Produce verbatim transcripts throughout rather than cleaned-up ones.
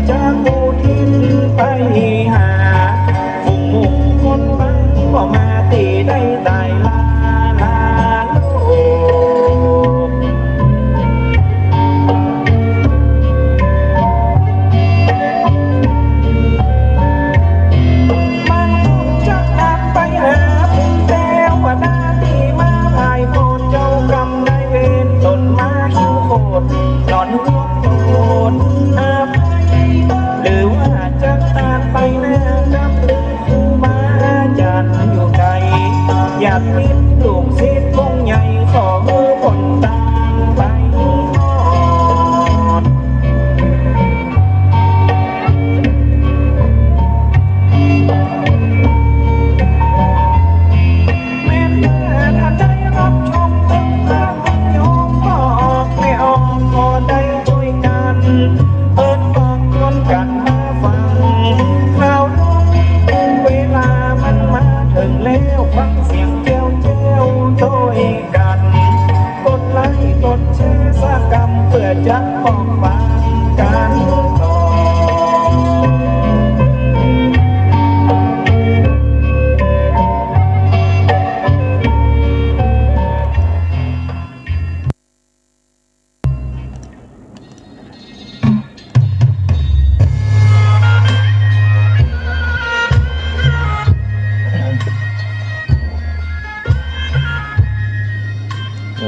จากผู้ถิ่นไปหา ฝูงหมู่คนฟังก็มาตี้ได้ตายลาลาโลก มันคงจะนำไปหา เทวดาตี้มาพายโพธิ์ เจ้ากรรมนายเวร ต้นมาคิ้วโคตร หล่อนยกโทษอภัย หรือว่าจะตานไปหน้า นับถือครูบาอาจารย์อยู่ไกล ญาติมิตรลูกศิษย์คงใหญ่ ขอหื้อพ้นตางไปฮอด แม่นว่าถ้าได้รับชม เถิงพระญาติโยมก็ออกแม่ออก ก็ได้จ้วยกั๋น เปิดบอกชวนกั๋นมาฟังข่าวลวง เวลามันมาเถิงแล้ว ฟังเสียงแจ้วแจ้วจ้วยกั๋น กดไลก์กดแชร์สักกำ เพื่อจะบอกฟังกั๋นต่อ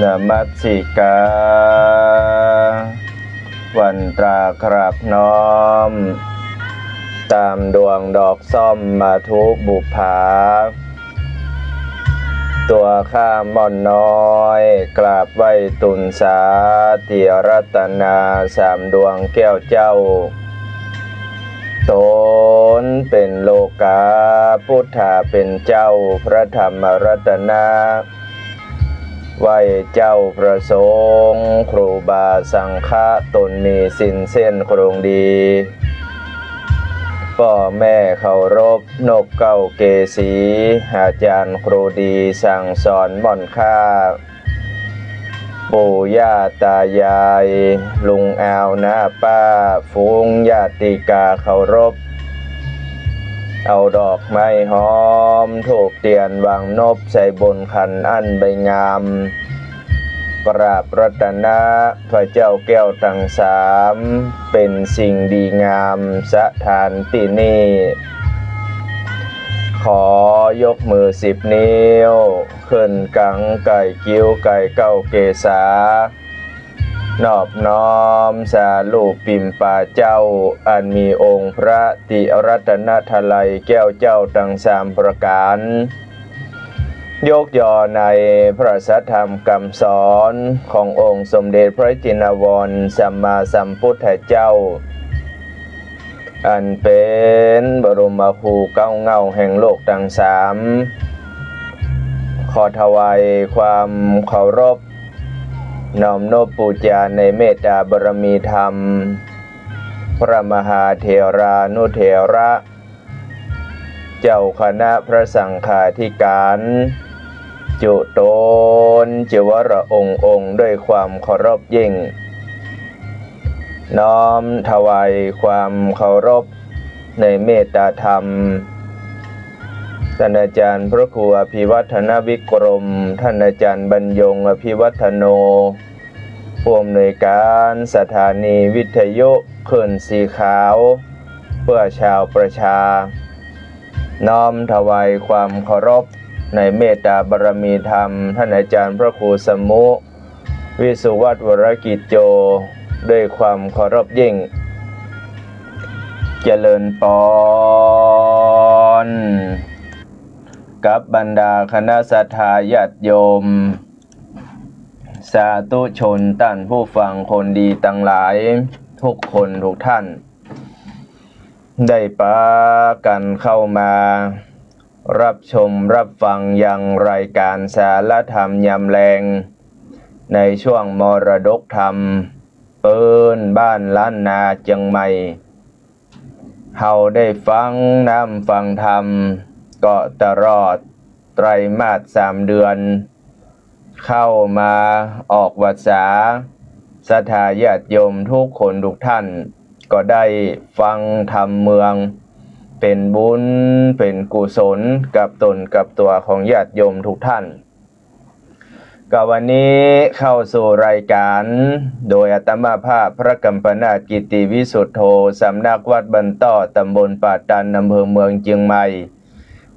นมัสการ วันตราครับน้อม ต๋ามดวงดอกส้มมาธุบุปผา ตั๋วข้าม่อนน้อย กราบไหว้ตูนสา ตี้รัตนาสามดวงแก้วเจ้า ต๋นเป๋นโลกา พุทธาเป๋นเจ้า พระธรรมรัตนะ ไหว้เจ้าพระสงฆ์ ครูบาสังฆะ ต๋นมีศีลเส้นโครงดี ป้อแม่เคารพ นกเก้าเกสี อาจ๋ารย์ครูดี สั่งสอนม่อนข้า ปู่ย่าต๋ายาย ลุงอาวน้าป้า ฝูงญาติกาเคารพ เอาดอกไม้หอม ธูปเตียนวางนบ ใส่บนขันอั้นใบงาม กราบรัตนะพระเจ้าแก้วตังสาม เป๋นสิ่งดีงาม สถานตี้นี่ ขอยกมือสิบนิ้ว ขึ้นก๋างไก่กิ้วไก่เก้าเกษา นอบน้อมสารูปปิมปาเจ้า อันมีองค์พระติรัตนตรัยแก้วเจ้าตังสามประก๋าน ยกย่อในพระสัทธรรมกำสอนขององค์สมเด็จพระจินวรสัมมาสัมพุทธเจ้า อันเป๋นบรมครูเก๊าเหง้าแห่งโลกตังสาม ขอถวายความเคารพ น้อมนบปู๋จาในเมตตาบารมีธรรม พระมหาเถรานุเถระ เจ้าคณะพระสังฆาธิการ จุต๋นจิวรองค์องค์ด้วยความเคารพยิ่ง น้อมถวายความเคารพในเมตตาธรรม ท่านอาจ๋ารย์พระครูอภิวัฒนวิกรม ท่านอาจ๋ารย์บรรยงอภิวัฒโน ผู้อำนวยการสถานีวิทยุคลื่นสีขาว เพื่อชาวประชา น้อมถวายความเคารพในเมตตาบารมีธรรม ท่านอาจ๋ารย์พระครูสมุ วิสุวัฒน์วรกิจโจ ด้วยความเคารพยิ่ง เจริญปอน กับบรรดาคณะศรัทธาญาติโยม สาธุชนต้านผู้ฟังคนดีตังหลาย ทุกคนทุกท่าน ได้ปากั๋นเข้ามา รับชมรับฟังยังรายการสารธรรมยามแลง ในช่วงมรดกธรรม ปื้นบ้านล้านนาเจียงใหม่ เฮาได้ฟังน้ำฟังธรรม ก็ตลอดไตรมาสสามเดือน เข้ามาออกพรรษา ศรัทธาญาติโยมทุกคนทุกท่าน ก็ได้ฟังธรรมเมือง เป๋นบุญเป๋นกุศลกับต๋นกับตั๋วของญาติโยมทุกท่าน ก็วันนี้เข้าสู่รายการโดยอาตมาภาพพระกัมปนาท กิตติวิสุทโธ สำนักวัดบ้านต้อ ตำบลป่าตัน อำเภอเมืองเจียงใหม่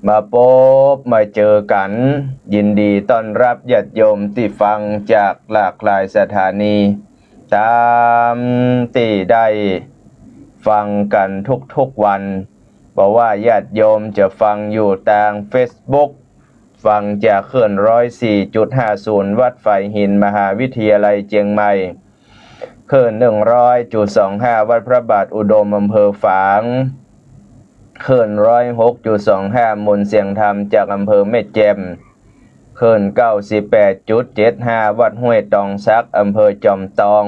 มาปบมาเจอกั๋น ยินดีต้อนฮับญาติโยมตี้ฟังจากหลากหลายสถานี ต๋ามตี้ได้ฟังกั๋นทุกๆ วัน บ่ว่าญาติโยมจะฟังอยู่ตางเฟซบุ๊ก ฟังจากคลื่นร้อยสี่จุดห้าศูนย์ วัดฝายหิน มหาวิทยาลัยเจียงใหม่ คลื่นหนึ่งร้อยจุดสองห้า วัดพระบาทอุดม อำเภอฝาง คลื่นร้อยหกจุดสองห้า มนต์เสียงธรรม จากอำเภอแม่แจ่ม คลื่นเก้าสิบแปดจุดเจ็ดห้า วัดห้วยตองสัก อำเภอจอมตอง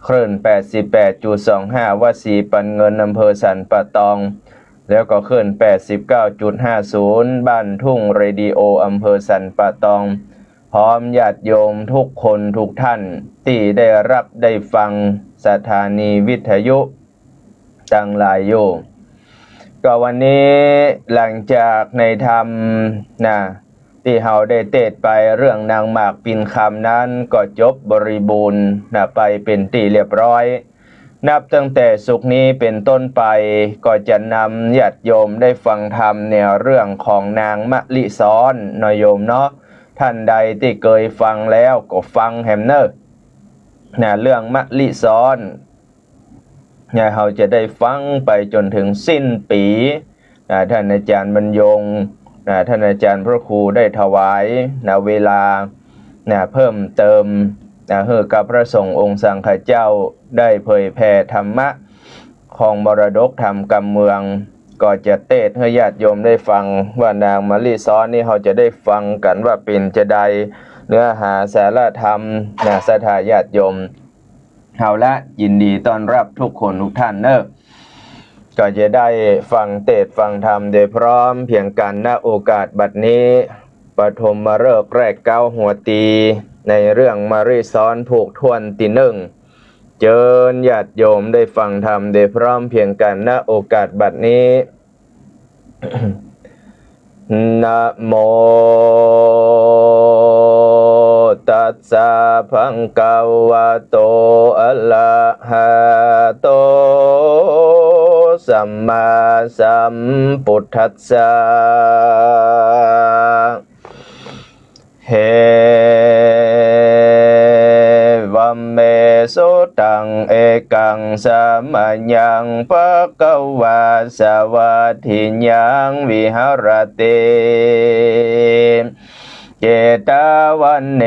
คลื่นแปดสิบแปดจุดสองห้า วัดศรีปันเงิน อำเภอสันป่าตอง แล้วก็คลื่นแปดสิบเก้าจุดห้าศูนย์ บ้านทุ่งเรดิโอ อำเภอสันป่าตอง พร้อมญาติโยมทุกคนทุกท่านตี้ได้ฮับได้ฟังสถานีวิทยุตังหลายอยู่ ก็วันนี้หลังจากในธรรมนะ ตี้เฮาได้เตสน์ไปเรื่องนางหมากปิ่นคำนั้นก็จบบริบูรณ์นะ ไปเป๋นตี้เรียบร้อย นับตั้งแต่ศุกร์นี้เป๋นต้นไป ก็จะนำญาติโยมได้ฟังธรรมในเรื่องของนางมะลิซ้อนเนาะโยมเนาะ ท่านใดตี้เกยฟังแล้วก็ฟังแหมเน่อ นะ เรื่องมะลิซ้อน นะ เฮาจะได้ฟังไปจ๋นเถิงสิ้นปี๋ นะ ท่านอาจารย์บรรยง นะ ท่านอาจารย์พระครูได้ถวาย นะ เวลา นะ เพิ่มเติม นะ หื้อกับพระสงฆ์องค์สังฆเจ้าได้เผยแผ่ธรรมะของมรดกธรรมกำเมือง ก็จะเตสน์หื้อญาติโยมได้ฟังว่านางมะลิซ้อนนี่ เฮาจะได้ฟังกั๋นว่าเป๋นจาใด เนื้อหาสาระธรรม นะ ศรัทธาญาติโยม เอาละ ยินดีต้อนฮับทุกคนทุกท่านเน่อ ก็จะได้ฟังเตสน์ฟังธรรมโดยพร้อมเพรียงกั๋น ณ โอกาสบัดนี้ ปฐมฤกษ์แรกเก๊าหัวตี ในเรื่องมะลิซ้อนผูกถ้วนตี้นึ่ง เจิญญาติโยมได้ฟังธรรมโดยพร้อมเพรียงกั๋น ณ โอกาสบัดนี้ นะโม ตัสสะ ภะคะวะโต อะระหะโต สัมมาสัมพุทธัสสะ เอวะเม สุตัง เอกัง สะมะยัง ภะคะวา สะวะทิยัง วิหะระติ เจตะวะเน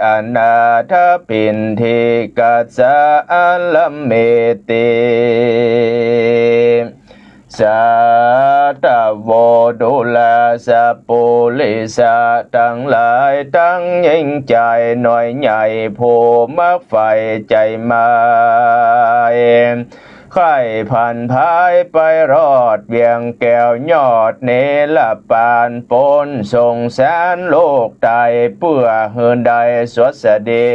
อะนาถะปิณฑิกะสะ อะระเมติ สาธะโว ดูราสะปูริสะตังหลาย ตังหญิงจายน้อยใหญ่ ผู้มักใฝ่ใจ๋หมาย ใค่ผันผายไปรอดเวียงแก้วยอดเนรปาน ป๊นสงสารโลกต๋าย เปื้อหื้อได้สวัสดี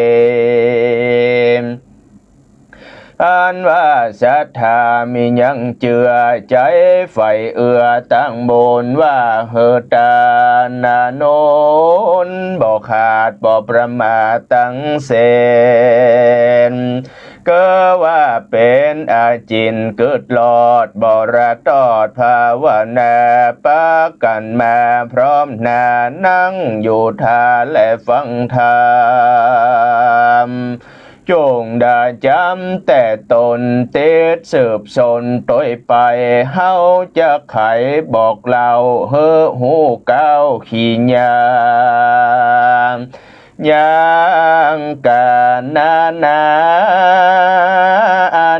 อันว่าศรัทธามียังเจื้อใจ๋ใฝ่เอื้อตังบุญ ว่าหื้อตานนานุน บ่ขาดบ่ประมาทตังเส้น เกอว่าเป๋นอาจินกึ๊ดรอด บ่ละตอดภาวนา ปากั๋นมาพร้อมหน้า นั่งอยู่ท่าและฟังธรรม จุ่งดาจ๋ำแต่ต๋น ติดสืบสนตวยไป เฮาจะไขบอกเล่า หื้อฮู้ก้าวขีญา ยังกานานา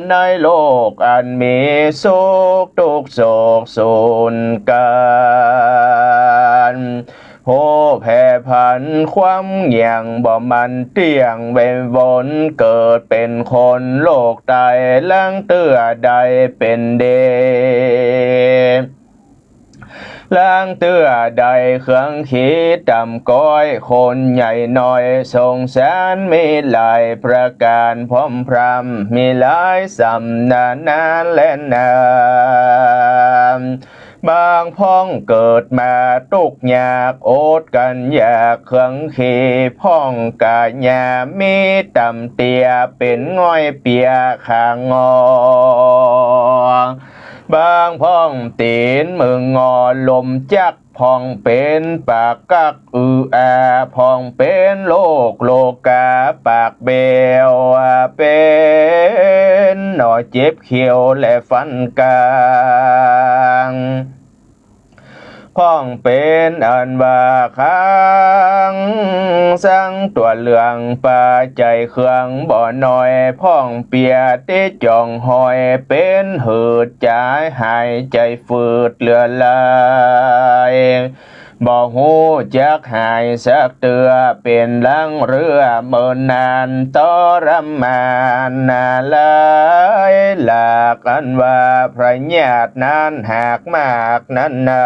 ในโลกอันมีสุขทุกข์โศกสูญกั๋น โหแผ่ผันความเงี่ยงบ่มั่นเตี้ยง เวียนวนเกิดเป๋นคนโลกต๋าย หลังเตื้อได้เป๋นเด ลางเตื้อได้เคืองขีต่ำก๊อย คนใหญ่น้อยสงสารมีหลายประก๋าน พร่อมพร่ำมีหลายสำนานาแลนา บางพ่องเกิดมาตุ๊กข์ยากอดกั๋นอยากเคืองขี พ่องก๋ายามีต่ำเตี้ยเป๋นง่อยเปียขางอ บางพ่องตี๋นมืองอล้มจัก พ่องเป๋นปากกักอืออา พ่องเป๋นโรคโลกาปากเบว เป๋นหน่อเจ็บเขี้ยวและฟันก๋าง พ่องเป๋นอันว่าคัง สังตั๋วเหลืองปาใจ๋เคืองบ่น้อย พ่องเปียติดจ๋องห้อย เป๋นหืดจ๋ายหายใจ๋ ฝืดเหลือหลาย บ่ฮู้จักหายสักเตื้อ เป๋นหลังเรื้อเมินนาน ทรมานนาหลายหลาก อันว่าพยาธินั้นหากมากนั้นนา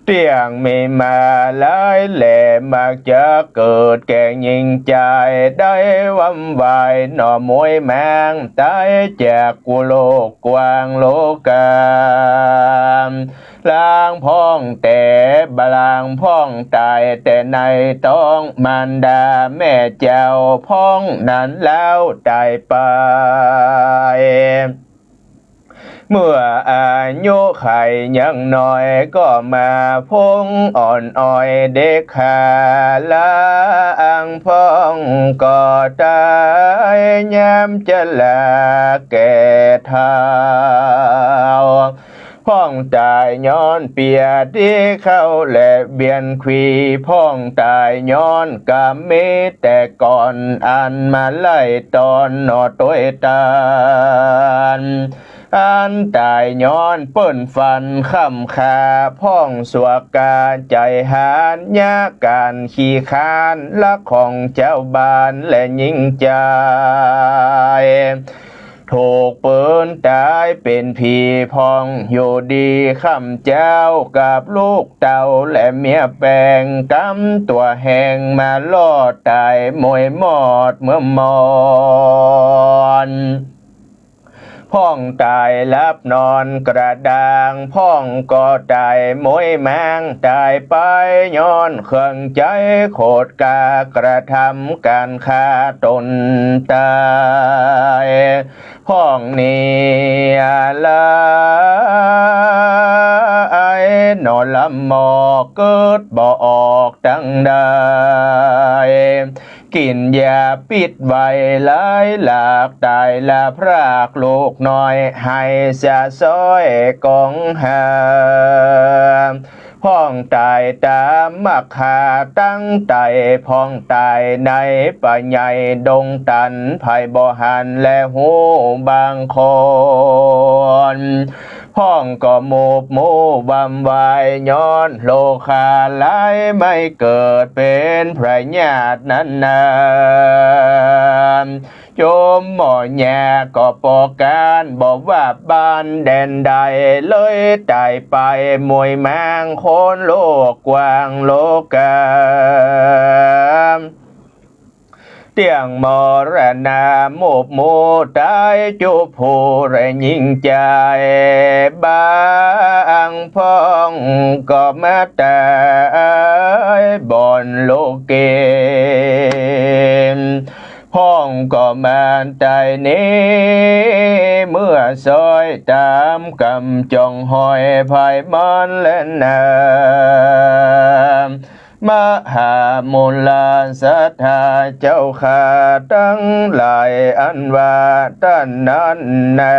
เตี้ยงมีมาหลายแล มักจะเกิดแก่ญิงจาย ได้วำวายหน่อมวยหมาง ต๋ายจากกุโลกกว้างโลกา ลางพ่องแต่ บางพ่องต๋ายแต่ในต๊องมารดาแม่เจ้า พ่องนั้นแล้วต๋ายไป เมื่ออายุขัยยังน้อย ก็มาพงอ่อนอ้อยเด็กขา ลางพ่องก็ต๋ายยามจะลาแก่เฒ่า พ่องต๋ายย้อนเปียตี้เข้าและเวียนขี พ่องต๋ายย้อนก๋รรมมีแต่ก่อน อันมาไล่ตอนหน่อตวยตาน อันต๋ายย้อนเปิ้นฟันค่ำค่า พ่องสัวกาใจ๋หาญ ยาก๋านขี้ค้านลักของจาวบ้านและญิงจาย ถูกปืนต๋ายเป๋นผี พ่องอยู่ดีค่ำเจ๊า กับลูกเต้าและเมียแป๋ง กำตั๋วแห้งมาลอดต๋ายมวยมอดเมือมอน พ่องต๋ายหลับนอนกระด้าง พ่องก็ต๋ายมวยหมาง ต๋ายไปย้อนเครื่องใจ๊โขดกากระทำก๋านฆ่าต๋นต๋าย พ่องนี้หลายหน่อลำหมอก เกิดบ่ออกตังใด กิ๋นยาปิษไว้หลายหลาก ต๋ายละพรากลูกน้อย ไหสะซ้อยก๋องหา พ่องต๋ายต๋ามมักฆ่าตังไต พ่องต๋ายในป่าใหญ่ดงตัน ใผบ่หันและฮู้บางคน พ่องก็หมบหมู่วำวาย ย้อนโรคาหลายไม่เกิดเป๋นพยาธินั้นนา จมหมอยาก็ปอก๋าน บ่ว่าบ้านแดนใด เลยต๋ายไปมวยหมาง คนโลกกว้างโลกา เตี้ยงมรณาหมบหมู่ต๋ายจุผู้และญิงจาย บางพ่องก็มาต๋ายบ่อนโลเก พ่องก็มาต๋ายนี้ เมื่อซ้อยต๋ามกำจองห้อยภายมันและนา มหามูลาสัตถาเจ้าข้าตังหลาย อันว่าต้านนั้นนา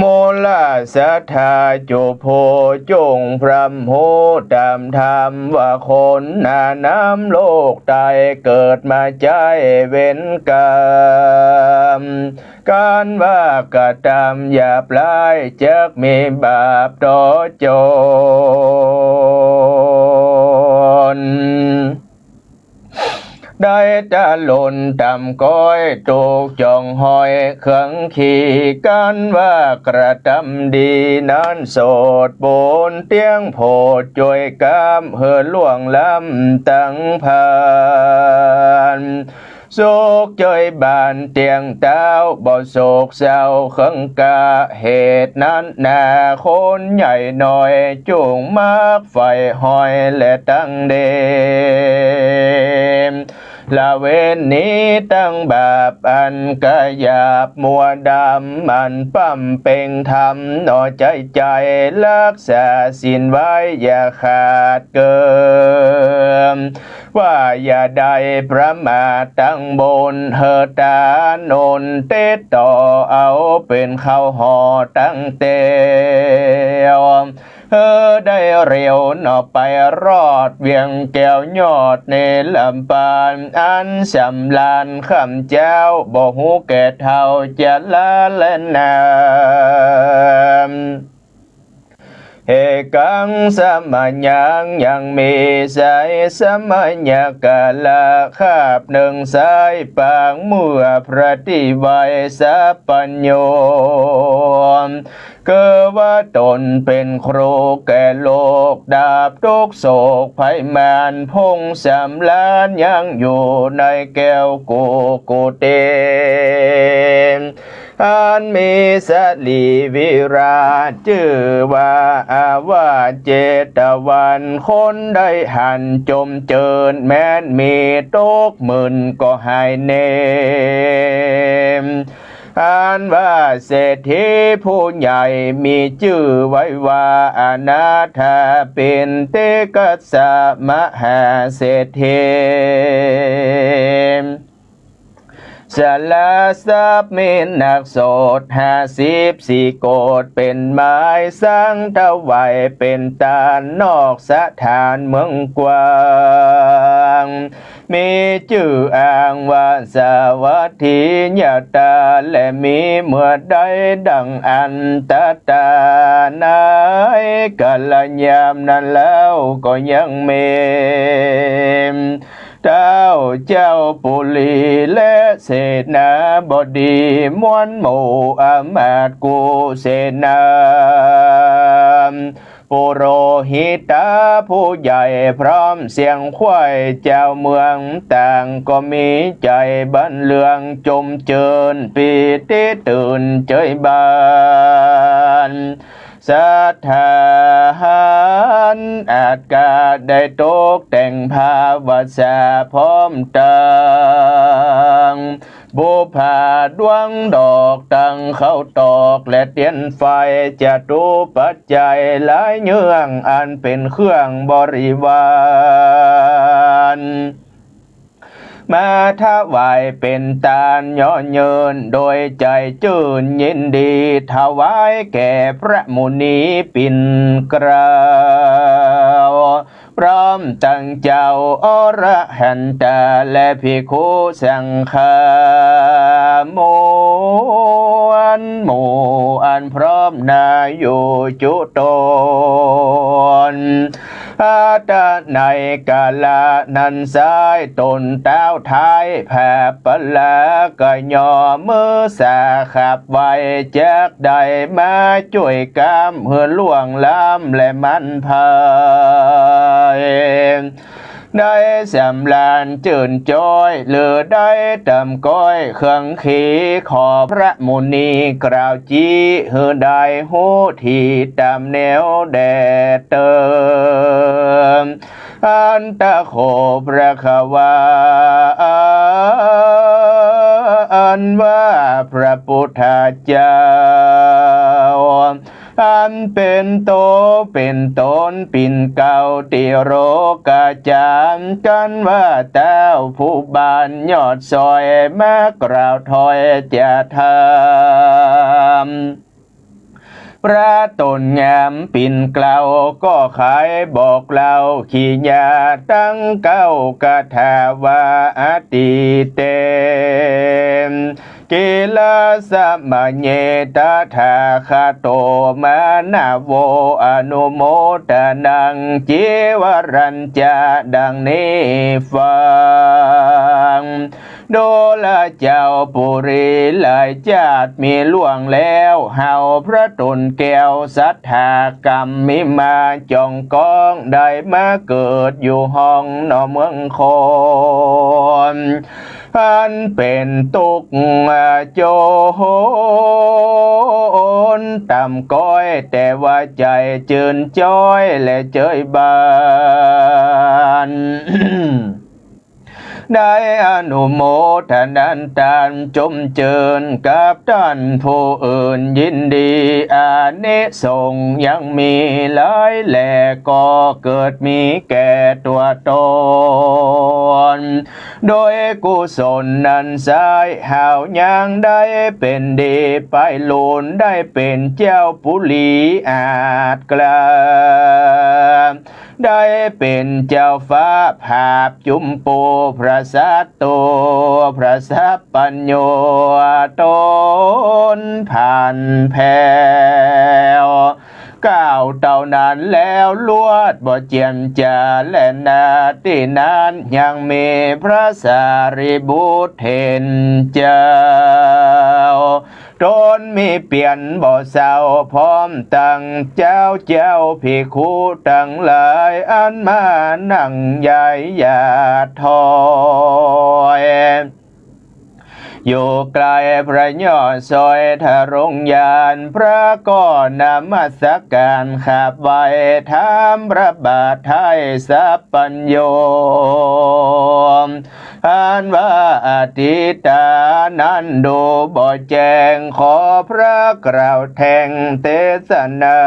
มูลาสัตถาจุผู้จุ่งพร่ำฮู้ต๋ามธรรม ว่าคนหน้าน้ำโลกใต้เกิดมาใจ๊เวรก๋รรม ก๋านว่ากระตำหยาบร้าย จักมีบาปต่อจน ได้ตะหล่นต่ำก๊อย ตกจ่องฮอยเคืองขี กันว่ากระตำดีนั้น โสดปูนเตี้ยงโผดจ้วยก๋ำ หื้อล่วงล้ำตังผ่าน สุขจ้อยบ้านเตียงเต๊า บ่โศกเศร้าเคืองกา เหตุนั้นนา คนใหญ่น้อย จุ่งมักใฝ่ฮอยและตังเด ละเว้นหนีตังบาปอันกะหยาบ มัวดำมันป้ำเป็งธรรมหนอ ใจ๊ใจ๋ฮักษาศีลไว้อย่าขาดเกิน ว่าอย่าได้ประมาทตังบุญ หื้อตานอนเต๊ดต่อ เอาเป๋นข้าวห่อตังแต๊ว หื้อได้เร็วหนอไปรอด เวียงแก้วยอดเนรปาน อันสำราญค่ำเจ๊า บ่ฮู้แก่เฒ่าจะละและนาน เอกังสะมะยัง ยังมีสายสะมะยะกาละ คาบนึ่งสายปาง เมื่อพระตี้ไหว้สัพพัญญู คือว่าต๋นเป๋นครูแก่โลก ดาบทุกข์โศกภัยมาร พงษ์สำราญยังอยู่ในแก้วกุฏิ อันมีสรีวิราช จื้อว่าอาวาสเจตวัน คนได้หันจมเจิญ แม้นมีตกหมื่นก็หายเนม อันว่าเศรษฐีผู้ใหญ่ มีจื้อไว้ว่าอนาถปิณฑิกะ สะมหาเศรษฐี สละทรัพย์มีนักโสด ห้าสิบสี่โกฏเป๋นหมาย สังถวายเป๋นตาน นอกสถานเมืองกว้าง มีจื้ออ้างว่าสาวัตถียะตา และมีเมื่อใดดังอั้น ตะตาในกาลยามนั้นแล้วก็ยังมี เต้าเจ้าปุรีและเสนาบดี มวลหมู่อำมาตย์กุเสนา ปุโรหิตาผู้ใหญ่ พร้อมเสียงขวัญเจ้าเมือง ต่างก็มีใจ๋บันเลือง จมเจิญปีติตื่นเจยบาน สถานอาจกาได้ตกแต่งภาวาสา พร้อมตังบุปผาดวงดอก ตังข้าวตอกและเตียนไฟ จตุปัจจัยหลายเยื่อง อันเป๋นเครื่องบริวาร มาถวายเป๋นตานเยาะเยิน โดยใจ๋จื้นยินดี ถวายแก่พระมุนีปิ่นเกล้า พร้อมตังเจ้าอรหันตาและภิกขุสังฆา มวลหมู่อันพร้อมหน้าอยู่จุตน อัตตะในกาละนั้นไซร้ ต๋นเต๊าท้ายผาปะลา ก็ย่อมือสาขับไหว้ จักได้มาจ้วยก๋ำ หื้อล่วงล้ำและมันไพร่ ได้สำราญจื้นจ้อย หรือได้ตำก้อยเครื่องขี ขอพระมุนีกล่าวจี้ หื้อได้ฮู้ทีต๋ามแนวแด่เติม อันตะโข ภะคะวา อันว่าพระพุทธเจ้า อันเป๋นโตเป๋นต๋นปิ่นเกล้าติโลกาจ๋ารย์ กันว่าเต้าผู้บานยอดซอย มากล่าวถ้อยจะถาม พระต๋นงามปิ่นเกล้า ก็ไขบอกเล่ากิริยาตังเก้าคาถาว่า อทิเต กิลสมะเย ตถาคโต มานะโว อนุโมทะนัง จีวรัญจะ ดังนี้ฟัง ดูราเจ้าปุรีหลายจาติมีล่วงแล้ว เฮาพระตุนแก้วศรัทธากำมิมาจองก้อง ได้มาเกิดอยู่ห้องหนอเมืองคน อันเป๋นตุ๊กข์จนต่ำก้อย แต่ว่าใจ๋จืนจ้อยและเจยบาน ได้อนุโมทนาตานจมจืนกับต้านผู้อื่นยินดี อานิสงส์ยังมีหลายแล ก็เกิดมีแก่ตั๋วตน โดยกุศลนั้นไซร้ เฮายังได้เป๋นดีไปลูน ได้เป๋นเจ้าปุรีอาจกล้า ได้เป๋นเจ้าฟ้าผาบจุมปู พระสัตว์ตัว พระสัพพัญญู ตนผ่านแผ้ว กล่าวเต้านั้นแล้วลวดบ่เจียมจ๋า และนาตี้นั้นยังมีพระสารีบุตรเถรเจ้า ตนมีเปียรบ่เศร้า พร้อมตังเจ้า เจ้าภิกขุตังหลาย อันมานั่งใย้หยาดถอย อยู่ใก้พระยอดสอยทรงยาน พระก็นมัสก๋านขับไหว้ ถามพระบาทไท้สัพพัญญู อันว่าอทิตานั้นดูบ่แจ้ง ขอพระกล่าวแทงเตสนา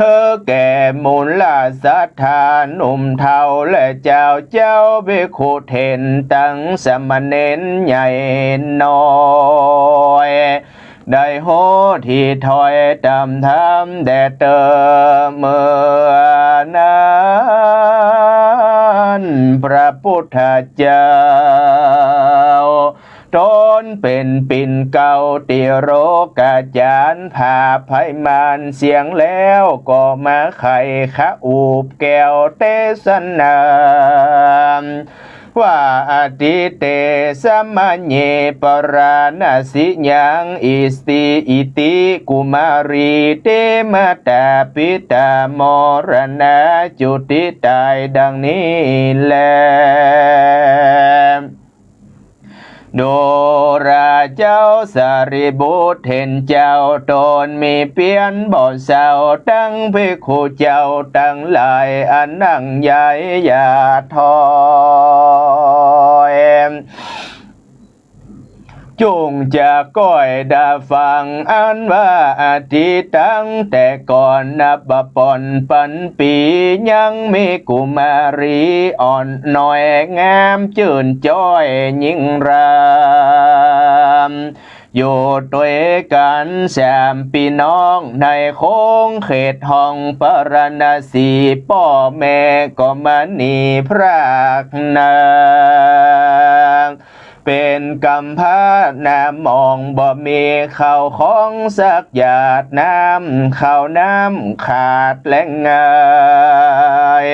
หื้อแก่มูลศรัทธาหนุ่มเฒ่า และเจ้า เจ้าภิกขุเถรตังสามเณรใหญ่น้อย ได้ฮู้ตี้ถ้อยต๋ามธรรมแด่เติมเมื่อนั้น พระพุทธเจ้า ตนเป๋นปิ่นเกล้าตี้โลกาจ๋ารย์ ผาบไพมารเสี้ยงแล้ว ก็มาไขขะอุบแก้วเตสนา ว่า อทิเต สมะเย ปราณสิยัง อิติ อิติ กุมารี เต มาตา ปิตา มรณะจุติต๋ายดังนี้แล ดูราเจ้าสารีบุตรเถรเจ้า ตนมีเปียรบ่เศร้า ตังภิกขุเจ้าตังหลาย อันนั่งใย้หยาดถอย จุ่งจะก้อยดาฟัง อันว่าอทิตตังแต่ก่อนนับบ่ป๋นปันปี ยังมีกุมารีอ่อนน้อย งามจื้นจ้อยยิ่งราม อยู่ตวยกั๋นสามปี้น้อง ในโค้งเขตห้องปาราณสี ป้อแม่ก็มาหนีพรากนา เป๋นก๋ำพร้าหน้าหมอง บ่มีข้าวของสักหยาด น้ำข้าวน้ำขาดแลงง่าย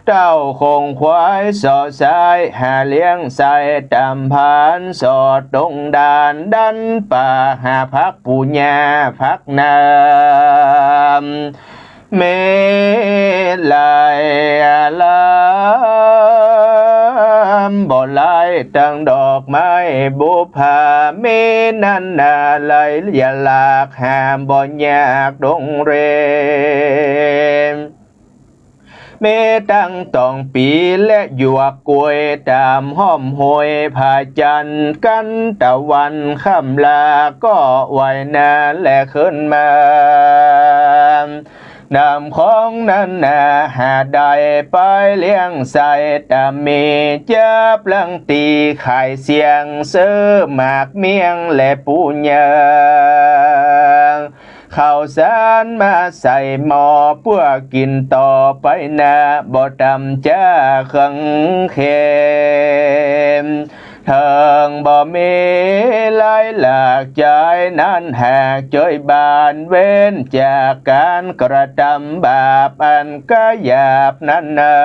เต้าคงควายส่อซ้าย หาเลี้ยงใส่ต๋ามผาน ส่อตรงด่านดันป่า หาผักปูหญ้าผักน้ำ เมลัยลาม บ่หลายตังดอกไม้บุปผา มีนานาลัยยะลาก หาบ่ยากดงเรน มีตังตองปีและหยวกกล้วย ต๋ามห้อมห้วยผาจันทน์ กั๋นตะวันค่ำลา ก็ว่ายน้ำแลขึ้นมา น้ำของนานาหาได้ไปเลี้ยงใส่ต๋ามี จับลังตีขายเสี้ยง ซื้อหมากเมี่ยงและปูหญ้า ข้าวสารมาใส่หม้อ เปื้อกิ๋นต่อไปนา บ่ต่ำจ๊าเครื่องเค็ม เถิงบ่มีหลายหลากใจ๋นั้นหากจ้วยบาน เว้นจากก๋านกระตำบาปอันก๋าหยาบนั้นนา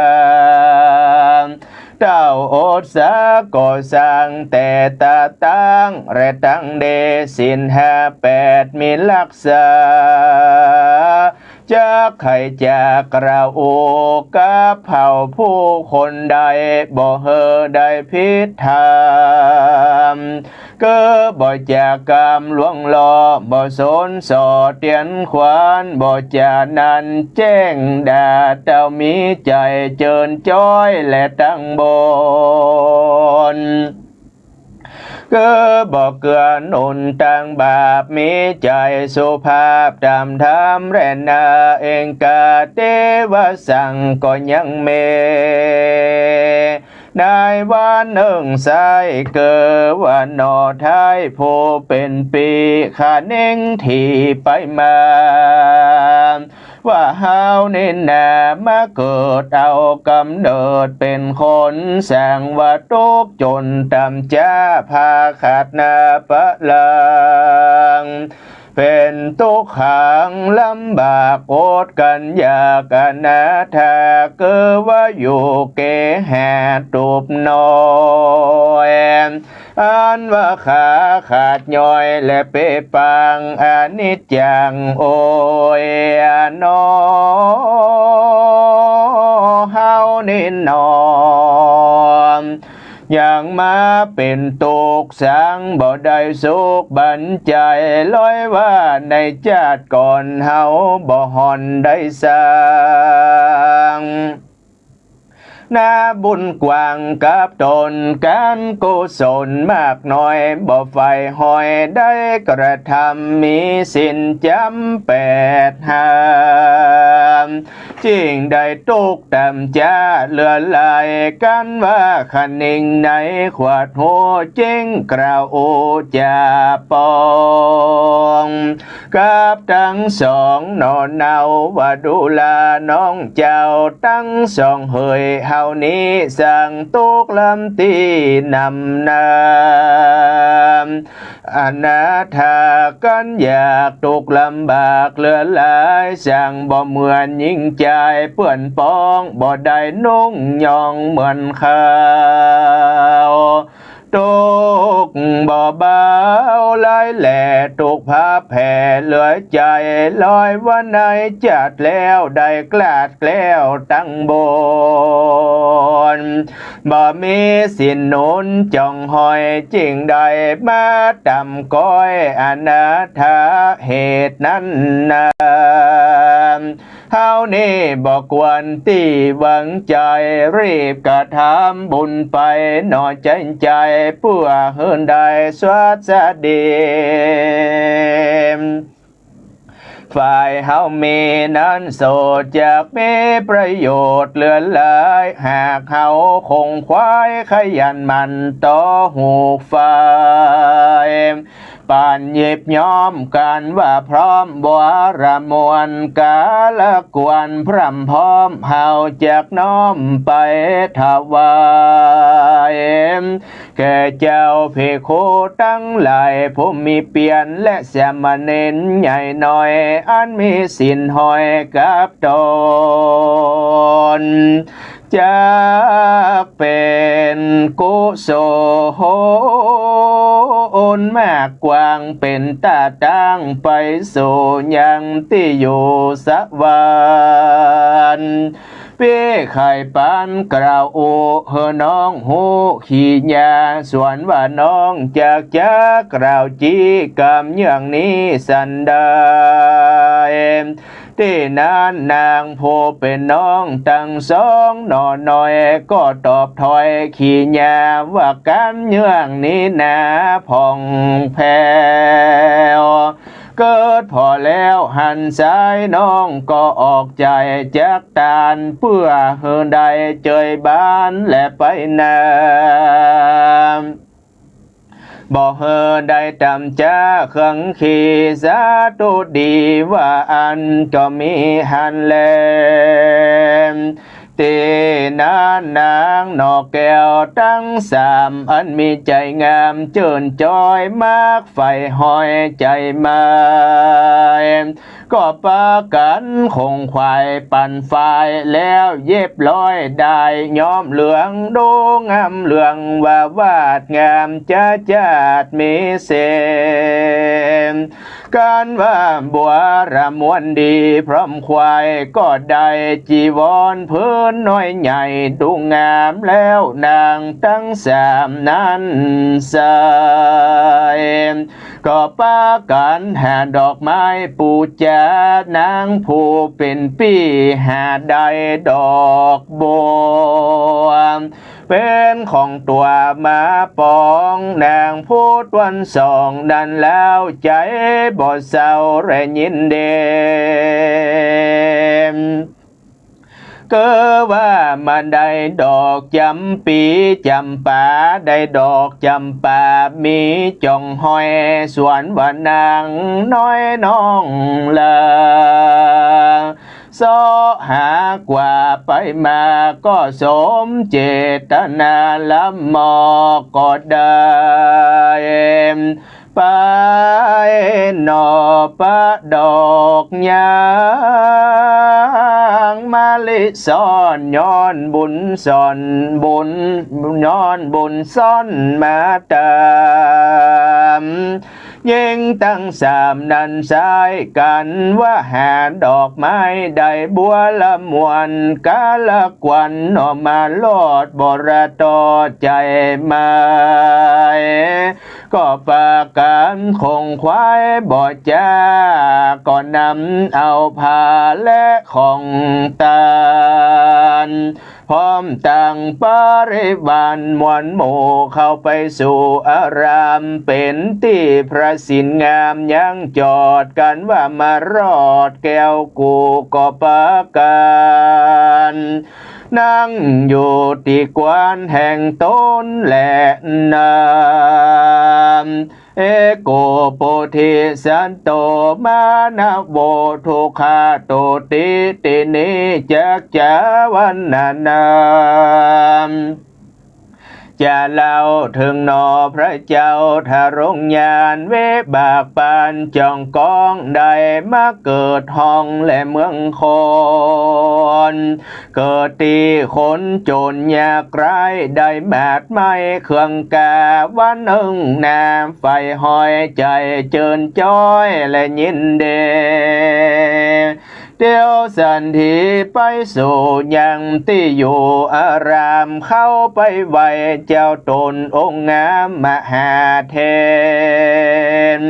เต้าอดสาก็สังแต่ตาตั้ง และตั้งดีศีลห้าแปดมีฮักษา จักใค่จะกล่าวอู้กับเผ่าผู้คนได้ บ่หื้อได้ผิดธรรม คือบ่จะกำลวงล้อ บ่สนส่อเตียนขวัญ บ่จะนันแจ้งด่า เต้ามีใจ๋เจิญจ้อยและตั้งบน คือบ่เกื้อหนุนตางบาป มีใจ๋สุภาพต๋ามธรรมแลนา เองกาเตวสังก็ยังมี ในวันนึ่งไส้ คือว่าหน่อไท้ผู้เป๋นปี้ คะนิงที่ไปมา ว่าเฮานี้นามาเกิดเอาก๋ำเนิดเป๋นคน สังว่าตุ๊กจนต่ำจ๊า ผาขาดนาปะลัง เป๋นตุ๊กขังลำบากอดกั๋นอยากอนาถา คือว่าอยู่เกหาตูบน้อย อันว่าขาขาดย่อยและเปะปัง อนิจจังโอยหนอ เฮานี้หนอ ยังมาเป๋นตุ๊กสัง บ่ได้สุขบันใจ๋ ลอยว่าในจาติก่อนเฮาบ่ห่อนได้สัง นาบุญกว้างกับต๋น ก๋านกุศลมากน้อย บ่ใฝ่ห้อยได้กระทำ มีศีลจ๋ำแปดห้าม จึงได้ตุ๊กต่ำจ๊าเหลือหลาย กั๋นว่าคะนิงในขวดหู จึงกล่าวอู้จ๋าปอง กับตังสองหน่อเนา ว่าดูราน้องเจ้าตังสองเหย เฮานี้สังตุ๊กลำตี้นำนา อนาถากั๋นอยากตุ๊กลำบากเหลือหลาย สังบ่เหมือนญิงจายเปื้อนปอง บ่ได้นุ่งย่องเหมือนเขา ตุ๊กข์บ่เบาหลายแล ตุ๊กข์ผาแผ่เหลือใจ๋ ลอยว่าในจาติแล้วได้กลาดแคล้วตังบน บ่มีศีลหนุนจ๋องห้อย จึงได้มาต่ำก๊อยอนาถาเหตุนั้นนา เฮานี้บ่ควรตี้วางใจ๋ รีบกระทำบุญไปหน่อใจ๋ใจ๋ เปื้อหื้อได้สวัสดี ฝ่ายเฮามีนั้นโสจักมีประโยชน์เหลือหลาย หากเฮาขงขวายขยันหมั่นต่อฮูกฝ่าย ปานยิบย้อมกั๋นว่าพร้อม วรมวลกาละกวน พร่ำพร้อมเฮาจักน้อมไปถวาย แก่เจ้าภิกขุตังหลาย ผู้มีเปียรและสามเณรใหญ่น้อย อันมีศีลห้อยกับต๋น จักเป๋นกุศลมากกว้าง เป๋นต้าตั้งไปสู่ยังตี้อยู่สวรรค์ ปี้ใค่ปานกล่าวอู้หื้อน้องฮู้ขี้ยา ส่วนว่าน้องจักจะกล่าวจี้กำเยื่องนี้สันใด ตี้นั้นนางผู้เป๋นน้องตังสองหน่อน้อย ก็ตอบถ้อยขี้ยาว่า กำเยื่องนี้นาผ่องแผ้ว เกิดผ่อแล้วหันสาย น้องก็ออกใจ๋จักตาน เปื้อหื้อได้เจยบานและไปนา บ่หื้อได้ต่ำจ๊าเครื่องขี้สาธุดี ว่าอั้นก็มีหันแล ตี้นั้นนางนกแก้วตังสาม อันมีใจ๋งามเจิ่นจ๊อย มักใฝ่หอยใจ๋ไม้ ก็ปากั๋นขงขวายปั่นฝาย แล้วเย็บร้อยด้ายย้อมเหลือง ดูงามเหลืองว่าวาดงามจะจาดมีเสน กันว่าบัวระมวลดีพร้อมขวาย ก็ได้จีวรผืนน้อยใหญ่ดูงาม แล้วนางตังสามนั้นใส่ ก็ปากั๋นหาดอกไม้ปู๋จา นางผู้เป๋นปี้หาได้ดอกบัว เป๋นของตั๋วมาปอง นางผู้ตวนสองนั้นแล้วใจ๋บ่เศร้าและยินดี คือว่ามาได้ดอกจ๋ำปี๋จ๋ำป๋า ได้ดอกจ๋ำป๋ามีจ่องห้อย สวนว่านางน้อยน้องลา เซาะหากว่าไปมา ก็สมเจตนาละหมอกก็ได้ ไปหน่อปะดอกยางมะลิซ้อน ย้อนบุญซ้อนบุญ ย้อนบุญซ้อนมาต๋าม ยิ่งตังสามนั้นใส่กั๋นว่าหาดอกไม้ได้บัวละมวล กาละกวันหน่อมาลอดบ่ระตอใจ๋ไม้ ก็ปากั๋นขงขวายบ่จ๊า ก็นำเอาผ้าและของตาน พร้อมตังปริวารมวลหมู่ เข้าไปสู่อาราม เป๋นตี้พระศีลงามยังจอด กันว่ามารอดแก้วกู้ก็ปากั๋น นั่งอยู่ตี้ควานแห่งต๋นแลนาม เอโกโปธิสัตโต มานะโว ทุกขาโตติ ตี้นี้จักจะวรรณนา จะเล่าเถิงหน่อพระเจ้าทรงญาณ วิบากปานจ่องกอง ได้มาเกิดห้องและเมืองคน เกิดตี้คนจ๋นยากไร้ ได้หมากไม้เครื่องกา วันนึ่งนาใฝ่หอยใจ๋เจิ่นจ๊อยและยินดี เตียวสันทีไปสู่ยังตี้อยู่อาราม เข้าไปไหว้เจ้าต๋นองค์งามมหาเถร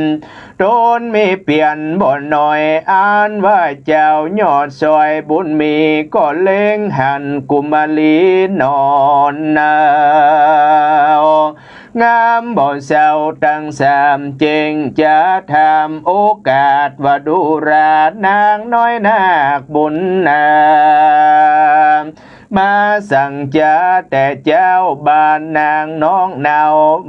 ต๋นมีเปียรบ่หน่อย อันว่าเจ้ายอดซอยบุญมี ก็เล็งหันกุมารีนอนหนาว งามบ่เศร้าตังสาม จึงจะถามโอกาสว่าดูรานางน้อยนาคบุญนาค มาสังจาแต่เจ้า บ้านนางน้องเนา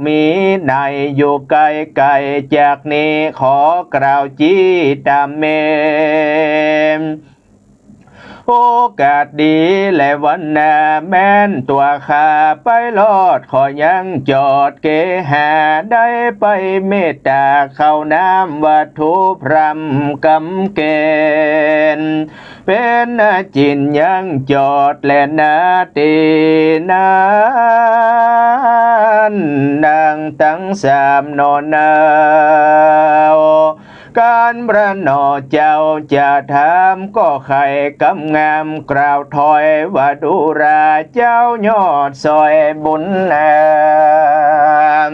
มีไหนอยู่ไกลๆ จากนี้ขอกล่าวจี้ต๋ามเมน โอกาสดีและวันนาแม้นตั๋วข้าไปรอด ขอยังจอดเกหา ได้ไปเมตต๋าเข้าน้ำวัตถุพร่ำกำเกณฑ์ เป๋นอาจิณยังจอดแลนาตี้นั้น นางตังสามหน่อเนา กันพระหน่อเจ้าจะถาม ก็ใค่กำงามกล่าวถอยว่าดูราเจ้ายอดซอยบุญนาค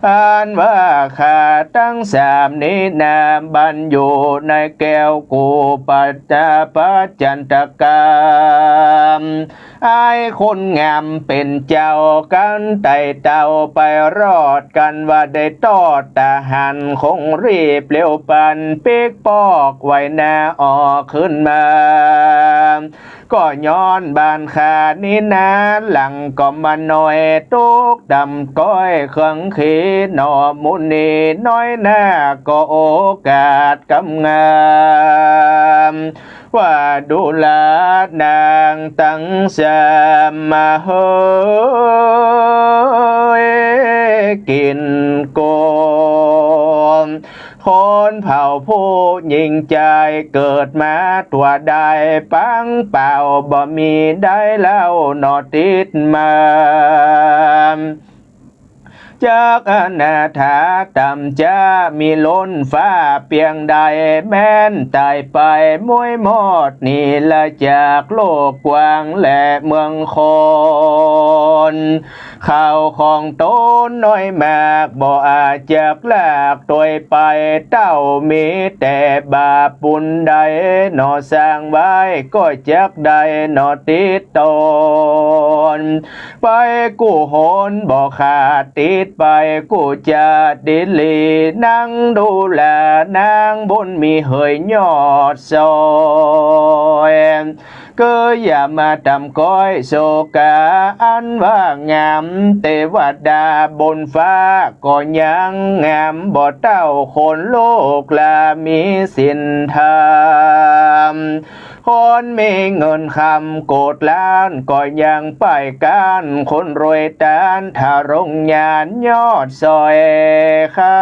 อันว่าข้าตังสามนี้นาค บันอยู่ในแก้วกู้ปัจจาปัจจันตกรรม อ้ายคนงามเป๋นเจ้ากันไต่เต้าไปรอด กันว่าได้ตอดตาหัน คงรีบเร็วปานปิ๊กปอกไวนาออกขึ้นมา ก็ย้อนบ้านข้านี้นา หลังก็มาหน่อยตุ๊กต่ำก้อย เครื่องขีหน่อมุนีน้อยนาค ก็โอกาสกำงาม ว่าดูราหนางตังสามมาเฮย กิ๋นโกม คนเผ่าผู้ยิ่งใจ๋ เกิดมาตั๋วได้ปังเป่า บ่มีได้เล่าหนอติดมา จักอนาถาต่ำจ๊า มีล้นฟ้าเปียงใด แม้นต๋ายไปม้วยมอด หนีละจากโลกกว้างและเมืองคน ข้าวของต๋นน้อยมาก บ่อาจจักลากตวยไป เต้ามีแต่บาปบุญใด หนอสร้างไว้ ก็จักได้หนอติดตน ไปกู้หนบ่ขาด ติดไปกู้จาติหลี นั่งดูแลนางบุญมีเหยยอดซอย ก็อย่ามาต่ำก้อยโศกา อันว่างามเตวดาบนฟ้า ก็ยังงามบ่เต้าคนโลกลา มีศีลธรรม คนมีเงินคำโกดล้าน ก็ยังป้ายก้านคนรวยตาน ถ้าลงญาณยอดซอย ขา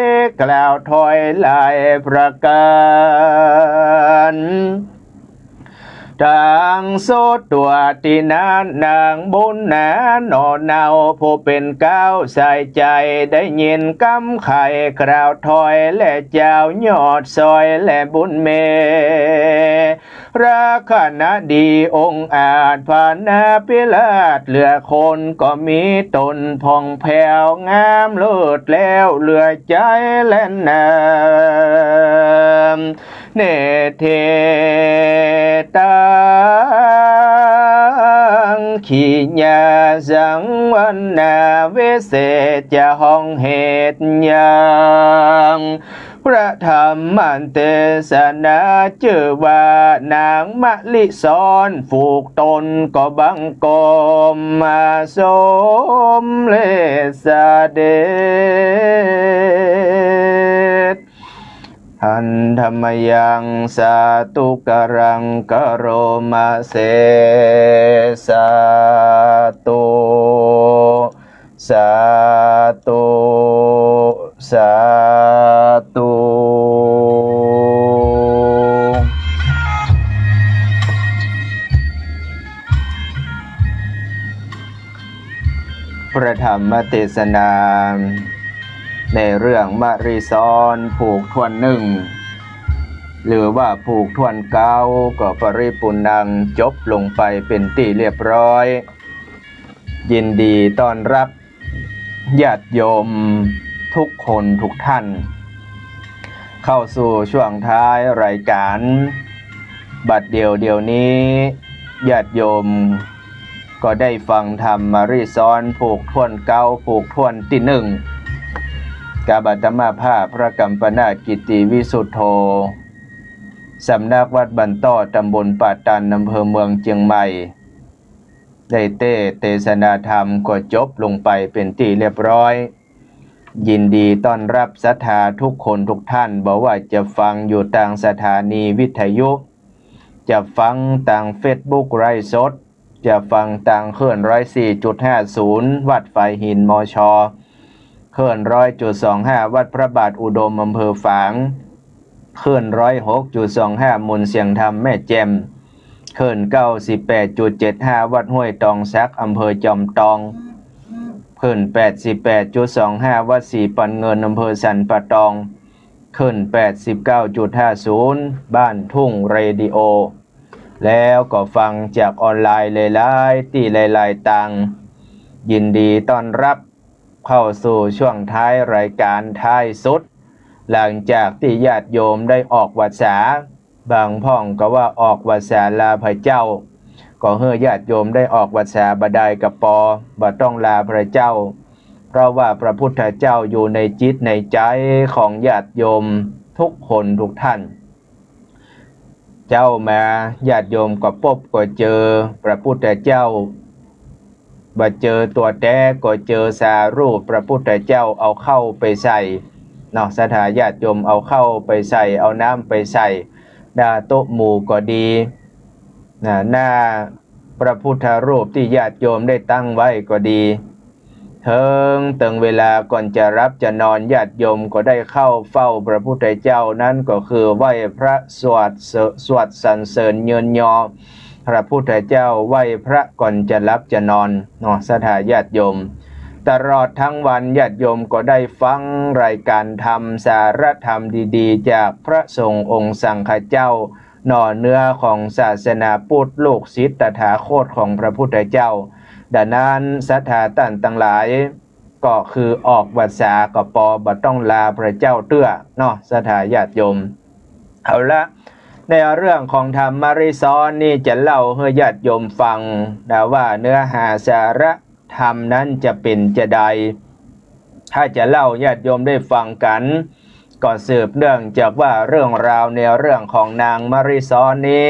ยกล่าวถอยหลายประก๋าน ตังสุดตั๋วตี้นั้น นางบุญนาหน่อเนา ผู้เป๋นเก๊าสายใจ๋ ได้ยินกำไขกล่าวถอย และเจ้ายอดซอย และบุญเม ลักษณะดีองอาจ พานาพิราชเหลือคน ก็มีต๋นผ่องแผ้วงามเลิศแล้วเหลือใจ๋แลนา เนเทตัง ขีญาสังวรรณา วิเศษจะห้องเหตุหยัง พระธรรมเตสนาจื้อว่านางมะลิซ้อน ผูกต๋นก็บังคมมาสมเร็จเสด็จ หันธมยังสาธุกรังกโรมาเส สาธุ สาธุ สาธุ พระธรรมเตสนา ในเรื่องมะลิซ้อนผูกถ้วนนึ่ง หรือว่าผูกถ้วนเก๊า ก็ปริปุณณังจบลงไปเป๋นตี้เรียบร้อย ยินดีต้อนฮับญาติโยมทุกคนทุกท่าน เข้าสู่ช่วงท้ายรายก๋าน บัดเดี่ยวเดี่ยวนี้ ญาติโยมก็ได้ฟังธรรมมะลิซ้อนผูกถ้วนเก๊า ผูกถ้วนตี้นึ่ง กับอาตมาภาพพระกัมปนาทกิตติวิสุทโธ สำนักวัดบ้านต้อ ตำบลป่าตัน อำเภอเมืองเจียงใหม่ ได้เตสน์เตสนาธรรมก็จบลงไปเป๋นตี้เรียบร้อย ยินดีต้อนฮับศรัทธาทุกคนทุกท่าน บ่ว่าจะฟังอยู่ตางสถานีวิทยุ จะฟังตางเฟซบุ๊กไลฟ์สด จะฟังตางคลื่นร้อยสี่จุดห้าศูนย์ วัดฝายหิน มช. คลื่นร้อยจุดสองห้า วัดพระบาทอุดม อำเภอฝาง คลื่นร้อยหกจุดสองห้า มูลเสียงธรรมแม่แจ่ม คลื่นเก้าสิบแปดจุดเจ็ดห้า วัดห้วยตองสัก อำเภอจอมตอง คลื่นแปดสิบแปดจุดสองห้า วัดศรีปันเงิน อำเภอสันป่าตอง คลื่นแปดสิบเก้าจุดห้าศูนย์ บ้านทุ่งเรดิโอ แล้วก็ฟังจากออนไลน์หลายๆ ตี้หลายๆ ตาง ยินดีต้อนฮับเข้าสู่ช่วงท้ายรายก๋านท้ายสุด หลังจากตี้ญาติโยมได้ออกพรรษา บางพ่องก็ว่าออกพรรษาลาพระเจ้า ก็หื้อญาติโยมได้ออกพรรษาบ่ดายกระปอ บ่ต้องลาพระเจ้า เพราะว่าพระพุทธเจ้าอยู่ในจิตในใจ๋ของญาติโยมทุกคนทุกท่าน เจ๊ามาญาติโยมก็ปบก็เจอพระพุทธเจ้า บ่เจอตั๋วแต๊ก็เจอสารูปพระพุทธเจ้าเอาข้าวไปใส่เนาะ ศรัทธาญาติโยมเอาข้าวไปใส่ เอาน้ำไปใส่ หน้าโต๊ะหมู่ก็ดี นะ หน้าพระพุทธรูปตี้ญาติโยมได้ตั้งไว้ก็ดี เถิง เถิงเวลาก่อนจะหลับจะนอน ญาติโยมก็ได้เข้าเฝ้าพระพุทธเจ้า นั้นก็คือไหว้พระสวดเส- สวดสรรเสริญเยินยอพระพุทธเจ้า ไหว้พระก่อนจะหลับจะนอนเนาะ ศรัทธาญาติโยม ตลอดทั้งวันญาติโยมก็ได้ฟังรายการธรรม สาระธรรมดีๆ จากพระสงฆ์องค์สังฆเจ้า หน่อเนื้อของศาสนาพุทธ ลูกศิษย์ตถาคตของพระพุทธเจ้า ดังนั้นศรัทธาต้านตังหลาย ก็คือออกพรรษาก็ปอ บ่ต้องลาพระเจ้าเตื้อเนาะ ศรัทธาญาติโยม เอาละ ในเรื่องของธรรมริซ้อนนี้จะเล่าหื้อญาติโยมฟังนะว่าเนื้อหาสาระธรรมนั้นจะเป๋นจาใด ถ้าจะเล่าญาติโยมได้ฟังกั๋น ก็สืบเนื่องจากว่าเรื่องราวในเรื่องของนางมริซ้อนนี้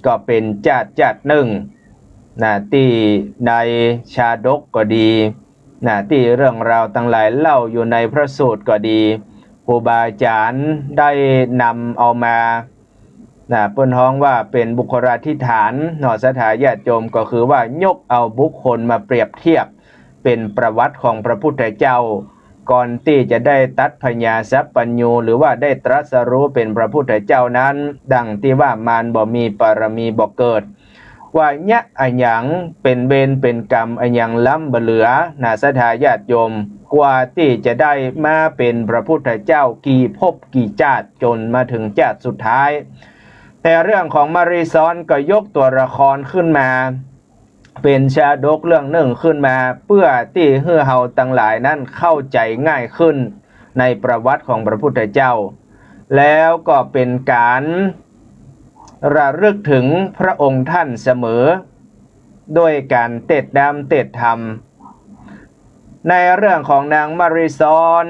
ก็เป๋นจาติจาตินึ่งนะ ตี้ในชาดกก็ดีนะ ตี้เรื่องราวตังหลายเล่าอยู่ในพระสูตรก็ดี ครูบาอาจ๋ารย์ได้นำเอามานะ เปิ้นฮ้องว่าเป๋นบุคลาธิฐานเนาะ ศรัทธาญาติโยม ก็คือว่ายกเอาบุคคลมาเปรียบเทียบ เป๋นประวัติของพระพุทธเจ้า ก่อนตี้จะได้ตั๊ดพญาสัพพัญญู หรือว่าได้ตรัสรู้เป๋นพระพุทธเจ้านั้น ดังตี้ว่ามารบ่มีปารมีบ่เกิด ว่าเยียะอะหยัง เป๋นเวรเป๋นกรรมอะหยังล้ำบ่เหลือนะ ศรัทธาญาติโยม กว่าตี้จะได้มาเป๋นพระพุทธเจ้า กี่ภพกี่จาติ จ๋นมาเถิงจาติสุดท้าย แต่เรื่องของมริซ้อนก็ยกตั๋วละครขึ้นมา เป๋นชาดกเรื่องนึ่งขึ้นมา เปื้อตี้หื้อเฮาตังหลายนั้นเข้าใจ๋ง่ายขึ้นในประวัติของพระพุทธเจ้า แล้วก็เป๋นก๋านระลึกเถิงพระองค์ท่านเสมอ ด้วยก๋านเตศน์น้ำเตศน์ธรรม ในเรื่องของนางมริซ้อน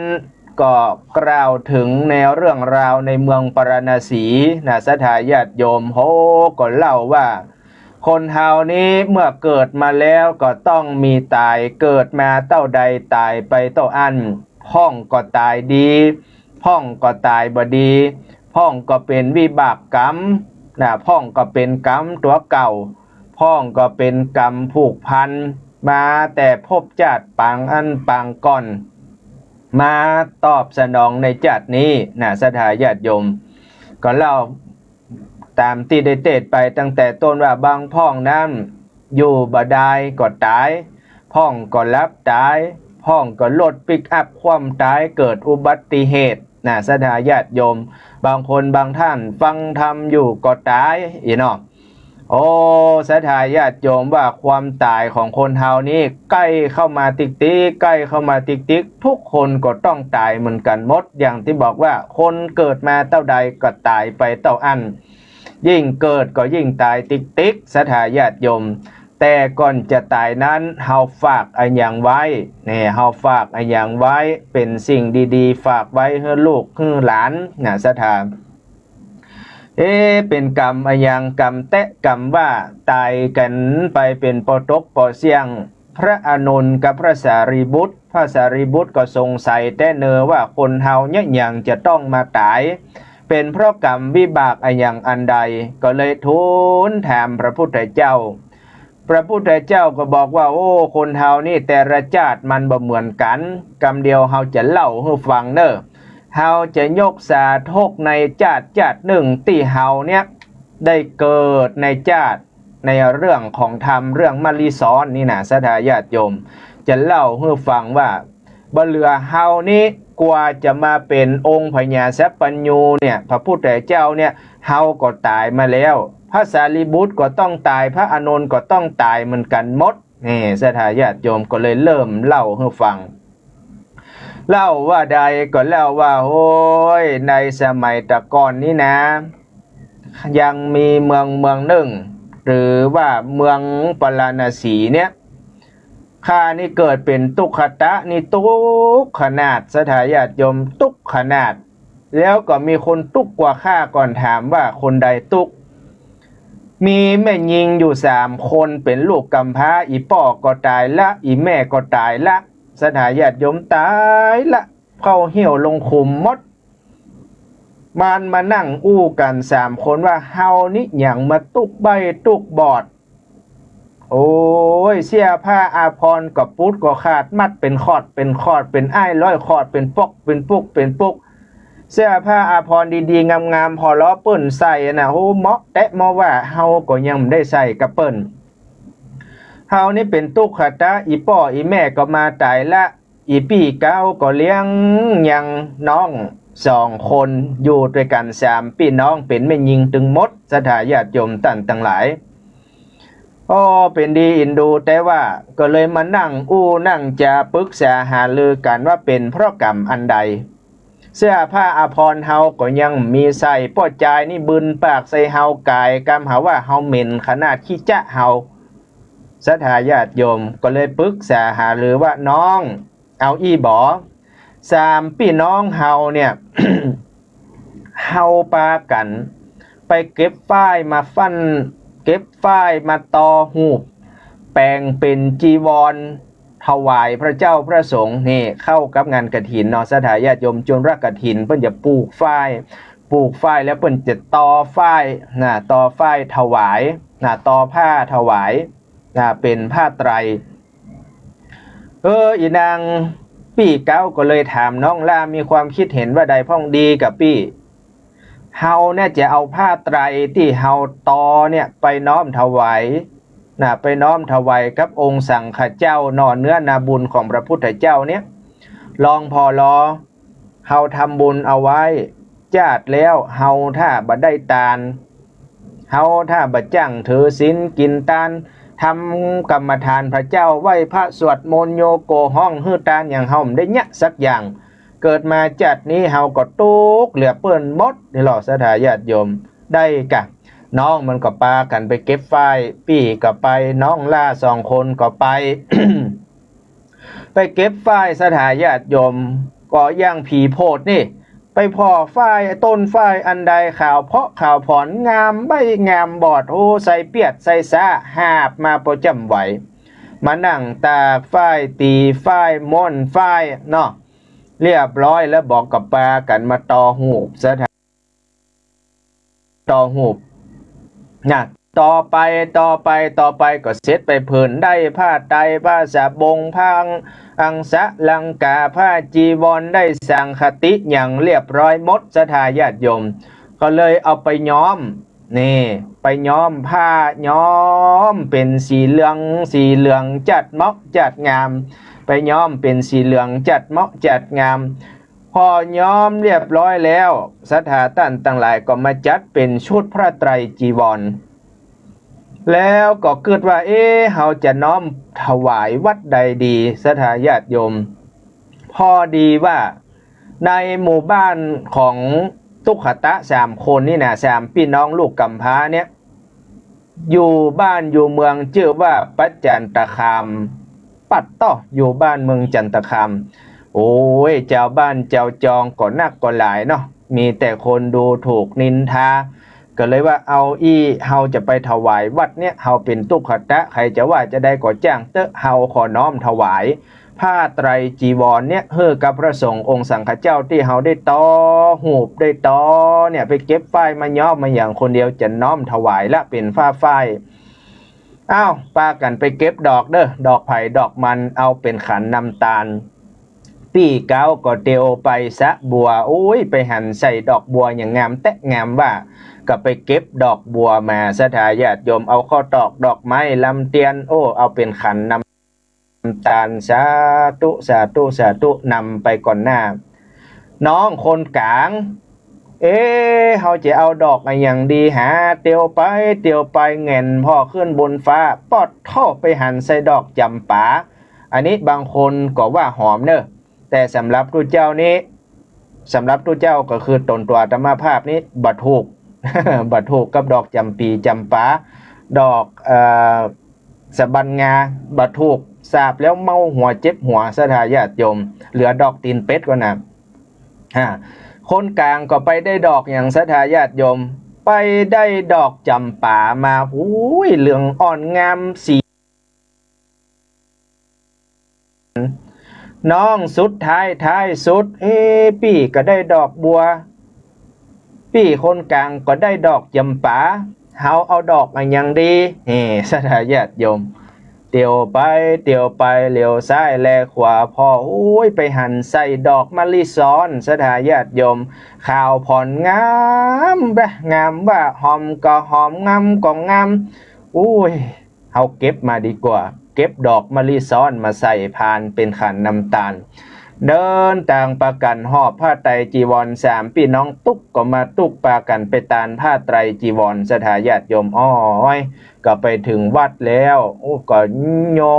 ก็กล่าวเถิงในเรื่องราวในเมืองปาราณสีนะ ศรัทธาญาติโยม โห ก็เล่าว่า คนเฮานี้เมื่อเกิดมาแล้วก็ต้องมีต๋าย เกิดมาเต้าใดต๋ายไปเต้าอั้น พ่องก็ต๋ายดี พ่องก็ต๋ายบ่ดี พ่องก็เป๋นวิบากกรรมนะ พ่องก็เป๋นกรรมตั๋วเก่า พ่องก็เป๋นกรรมผูกพันมาแต่ภพจาติปางอั้นปางก่อน มาตอบสนองในจาตินี้นะ ศรัทธาญาติโยม ก็เล่าต๋ามตี้ได้เตศน์ไปตั้งแต่ต้นว่า บางพ่องนั้นอยู่บ่ดายก็ต๋าย พ่องก็หลับต๋าย พ่องก็รถปิกอัพคว่ำต๋าย เกิดอุบัติเหตุนะ ศรัทธาญาติโยม บางคนบางท่านฟังธรรมอยู่ก็ต๋าย อี้เนาะ โอ้ ศรัทธาญาติโยม ว่าความต๋ายของคนเฮานี้ใก้เข้ามาติ๊กๆ ใก้เข้ามาติ๊กๆ ทุกคนก็ต้องต๋ายเหมือนกั๋นหมด อย่างตี้บอกว่าคนเกิดมาเต้าใดก็ต๋ายไปเต้าอั้น ยิ่งเกิดก็ยิ่งต๋ายติ๊กๆ ศรัทธาญาติโยม แต่ก่อนจะต๋ายนั้น เฮาฝากอะหยังไว้ นี่ เฮาฝากอะหยังไว้ เป๋นสิ่งดีๆ ฝากไว้หื้อลูกหื้อหลานนะ ศรัทธา เอ๊ะ เป๋นกรรมอะหยัง กรรมแต๊ กรรมว่า ต๋ายกั๋นไปเป๋นปอตกปอเสี้ยง พระอานนท์กับพระสารีบุตร พระสารีบุตรก็สงสัยแต๊เนอว่าคนเฮาเยียะหยังจะต้องมาต๋าย เป๋นเพราะกรรมวิบากอะหยังอันใด ก็เลยทูลถามพระพุทธเจ้า พระพุทธเจ้าก็บอกว่า โอ้ คนเฮานี่แต่ละจาติมันบ่เหมือนกั๋น กำเดียวเฮาจะเล่าหื้อฟังเน่อ เฮาจะยกสาธกในจาติจาตินึ่งตี้เฮาเนี่ยได้เกิดในจาติ ในเรื่องของธรรมเรื่องมะลิซ้อนนี่นะ ศรัทธาญาติโยม จะเล่าหื้อฟังว่า บ่เหลือเฮานี้กว่าจะมาเป๋นองค์พญาสัพพัญญูเนี่ย พระพุทธเจ้าเนี่ย เฮาก็ต๋ายมาแล้ว พระสารีบุตรก็ต้องต๋าย พระอานนท์ก็ต้องต๋ายเหมือนกั๋นหมด นี่ ศรัทธาญาติโยมก็เลยเริ่มเล่าหื้อฟัง เล่าว่าใดก็เล่าว่า โอ้ย ในสมัยตะก่อนนี้นะ ยังมีเมืองเมืองนึ่ง หรือว่าเมืองปาราณสีเนี่ย ข้านี่เกิดเป๋นตุ๊กขะตะนี่ตุ๊กข์ขนาด ศรัทธาญาติโยม ตุ๊กข์ขนาด แล้วก็มีคนตุ๊กข์กว่าข้าก่อน ถามว่าคนใดตุ๊กข์ มีแม่ญิงอยู่สามคนเป๋นลูกกำพร้า อี่ป้อก็ต๋ายละ อี่แม่ก็ต๋ายละ ศรัทธาญาติโยม ต๋ายละ เข้าเหี่ยวลงขุมหมด มันมานั่งอู้กั๋นสามคนว่า เฮานี่หยังมาตุ๊กใบ้ตุ๊กบอด โอ้ย เสื้อผ้าอาภรณ์ก็ปุดก็ขาด มัดเป๋นขอดเป๋นขอด เป๋นอ้ายร้อยขอด เป๋นปกเป๋นปุกเป๋นปุก เสื้อผ้าอาภรณ์ดีๆ งามๆ ผ่อลอเปิ้นใส่อะนะ โอ้ เหมาะแต๊เหมาะว่า เฮาก็ยังบ่ได้ใส่กับเปิ้น เฮานี่เป๋นตุ๊กขะตะ อี่ป้ออี่แม่ก็มาต๋ายละ อี่ปี้เก๊าก็เลี้ยงยังน้องสองคนอยู่ตวยกั๋นสามปี้น้อง เป๋นแม่ญิงตึงหมด ศรัทธาญาติโยมต้านตังหลาย อ้อ เป๋นดีอินดู แต่ว่าก็เลยมานั่งอู้นั่งจ๋าปึกษาหารือกั๋นว่าเป๋นเพราะกรรมอันใด เสื้อผ้าอาภรณ์เฮาก็ยังบ่มีใส่ ป้อจายนี่บึนปากใส่เฮากายกำ หาว่าเฮาเหม็นขนาดขี้จ๊ะเฮา ศรัทธาญาติโยมก็เลยปึกษาหารือว่า น้อง เอาอี้บ่ สามปี้น้องเฮาเนี่ย เฮาปากั๋นไปเก็บฝ้ายมาฟั่น เก็บฝ้ายมาตอฮูป แป๋งเป๋นจีวรถวายพระเจ้าพระสงฆ์ นี่เข้ากับงานกฐินเนาะ ศรัทธาญาติโยม จวนว่ากฐินเปิ้นจะผูกฝ้าย ผูกฝ้ายแล้วเปิ้นจะตอฝ้ายนะ ตอฝ้ายถวายนะ ตอผ้าถวายนะ เป๋นผ้าไตร เออ อี่นางปี้เก๊าก็เลยถามน้องล่า มีความคิดเห็นว่าใดพ่อง ดีก่ะปี้ เฮาเนี่ยจะเอาผ้าไตรตี้เฮาตอเนี่ยไปน้อมถวายนะ ไปน้อมถวายกับองค์สังฆะเจ้าเนาะ เนื้อนาบุญของพระพุทธเจ้าเนี่ย ลองผ่อลอ เฮาทำบุญเอาไว้ จาติแล้วเฮาถ้าบ่ได้ตาน เฮาถ้าบ่จั่งถือศีลกิ๋นตาน ทำกรรมฐานพระเจ้า ไหว้พระสวดมนต์โยโกฮ้องหื้อตานหยัง เฮาบ่ได้เยียะสักอย่าง เกิดมาจาตินี้เฮาก็ตุ๊กเหลือเปิ้นหมด นี่ลอ ศรัทธาญาติโยม ได้ก่ะ น้องมันก็ปากั๋นไปเก็บฝ้าย ปี้ก็ไป น้องล่าสองคนก็ไป ไปเก็บฝ้าย ศรัทธาญาติโยม ก็อย่างผีโพดนี่ ไปผ่อฝ้าย ต้นฝ้ายอันใดขาวเพาะขาวผ่อน งามใบ้งามบอด โอ้ ใส่เปียดใส่ซ้า หาบมาปอจ้ำไหว มานั่งตากฝ้าย ตี๋ฝ้าย ม้วนฝ้ายเนาะ เรียบร้อยแล้ว บอกก็ปากั๋นมาตอฮูป ศรัทธา ตอฮูปนะ ตอไป ตอไป ตอไป ก็เสร็จไปเผิน ได้ผ้าไตร ผ้าสะบง ผ้าอังสะลังกา ผ้าจีวร ได้สังฆาติหยังเรียบร้อยหมด ศรัทธาญาติโยม ก็เลยเอาไปย้อม นี่ ไปย้อมผ้า ย้อมเป๋นสีเหลือง สีเหลืองจัดเหมาะจัดงาม ไปย้อมเป๋นสีเหลืองจัดเหมาะจัดงาม พอย้อมเรียบร้อยแล้ว ศรัทธาต้านตังหลายก็มาจัดเป๋นชุดผ้าไตรจีวร แล้วก็กึ๊ดว่า เอ๊ะ เฮาจะน้อมถวายวัดใดดี ศรัทธาญาติโยม พอดีว่าในหมู่บ้านของตุ๊กขะตะสามคนนี่นะ สามปี้น้องลูกกำพร้าเนี่ย อยู่บ้านอยู่เมืองจื้อว่าประจันตคาม ปัดเต๊าะ อยู่บ้านเมืองจันตคาม โอ้ย จาวบ้านจาวจองก็นักก็หลายเนาะ มีแต่คนดูถูกนินทา ก็เลยว่า เอาอี้ เฮาจะไปถวายวัดเนี่ย เฮาเป๋นตุ๊กขะตะ ใผจะว่าจะใดก็จ้างเต๊อะ เฮาขอน้อมถวาย ผ้าไตรจีวรเนี่ย หื้อกับพระสงฆ์องค์สังฆะเจ้าตี้เฮาได้ตอฮูปได้ตอเนี่ย ไปเก็บฝ้ายมาย้อมมาหยังคนเดียว จะน้อมถวายละเป๋นผ้าฝ้าย อ้าว ปากั๋นไปเก็บดอกเน่อ ดอกไผดอกมัน เอาเป๋นขันนำตาน ปี้เก๊าก็เตียวไปสระบัว โอ้ย ไปหันใส่ดอกบัวหยังงามแต๊งามว่า ก็ไปเก็บดอกบัวมา ศรัทธาญาติโยม เอาข้าวตอกดอกไม้ลำเตียน โอ้ เอาเป๋นขันนำ ตาน สาธุ สาธุ สาธุ นำไปก่อนหน้า น้องคนก๋าง เอ๊ะ เฮาจะเอาดอกอะหยังดี หาเตียวไปเตียวไป แหงนผ่อขึ้นบนฟ้า ปอดโธ่ ไปหันใส่ดอกจ๋ำปา อันนี้บางคนก็ว่าหอมเน่อ แต่สำหรับตุ๊เจ้านี้ สำหรับตุ๊เจ้าก็คือต๋นตั๋วอาตมาภาพนี้ บ่ถูก บ่ถูกกับดอกจ๋ำปี๋จ๋ำปา ดอก เอ่อ สะบันงา บ่ถูก สาบแล้วเมาหัวเจ็บหัว ศรัทธาญาติโยม เหลือดอกตี๋นเป็ดก่อนนะ อ่า คนก๋างก็ไปได้ดอกหยัง ศรัทธาญาติโยม ไปได้ดอกจ๋ำปามา หูย เหลืองอ่อนงามสี น้องสุดท้าย ท้ายสุด เอ๊ะ ปี้ก็ได้ดอกบัว ปี้คนก๋างก็ได้ดอกจ๋ำปา เฮาเอาดอกอะหยังดี เฮ้ ศรัทธาญาติโยม เตียวไป เตียวไป เหลียวซ้ายแลขวา ผ่อ โอ้ย ไปหันใส่ดอกมะลิซ้อน ศรัทธาญาติโยม ขาวผ่อนงามแบะ งามว่าหอมก็หอม งามก็งาม โอ้ย เฮาเก็บมาดีกว่า เก็บดอกมะลิซ้อนมาใส่พานเป๋นขันน้ำตาล เดินตางปากั๋นหอบผ้าไตรจีวรสามปี้น้องตุ๊กก็มาตุ๊กปากั๋นไปตานผ้าไตรจีวร ศรัทธาญาติโยม อ้อย ก็ไปเถิงวัดแล้ว โอ้ ก็ยอ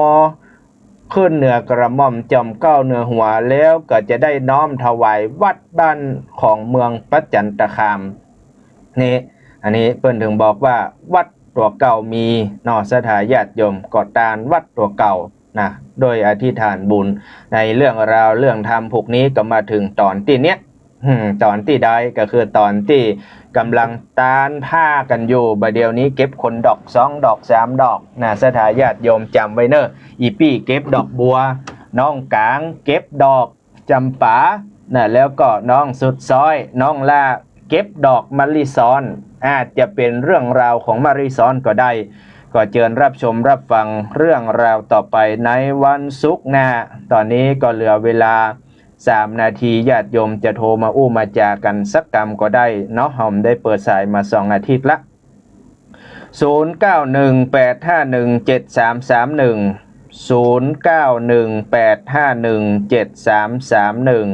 ขึ้นเหนือกระหม่อมจ่อมเกล้าเหนือหัวแล้ว ก็จะได้น้อมถวายวัดบ้านของเมืองประจันตคาม นี่ อันนี้เปิ้นเถิงบอกว่าวัดตั๋วเก่ามีเนาะ ศรัทธาญาติโยม ก็ตานวัดตั๋วเก่านะ โดยอธิษฐานบุญ ในเรื่องราวเรื่องธรรมผูกนี้ก็มาเถิงต๋อนตี้เนี้ย อืม ต๋อนตี้ใดก็คือต๋อนตี้ก่ำลังตานผ้ากั๋นอยู่ บ่าเดี่ยวนี้เก็บคนดอกสองดอกสามดอกนะ ศรัทธาญาติโยมจ๋ำไว้เน่อ อี่ปี้เก็บดอกบัว น้องก๋างเก็บดอกจ๋ำปานะ แล้วก็น้องสุดซ้อย น้องล่าเก็บดอกมะลิซ้อน อาจจะเป๋นเรื่องราวของมะลิซ้อนก็ได้ ก็เจิญรับชมรับฟังเรื่องราวต่อไปในวันศุกร์หน้า ต๋อนนี้ก็เหลือเวลา สามนาที ญาติโยมจะโทรมาอู้มาจ๋ากั๋นสักกำก็ได้เนาะ เฮาได้เปิดสายมาสองอาทิตย์ละ ศูนย์เก้าหนึ่งแปดห้าหนึ่งเจ็ดสามสามหนึ่ง ศูนย์เก้าหนึ่งแปดห้าหนึ่งเจ็ดสามสามหนึ่ง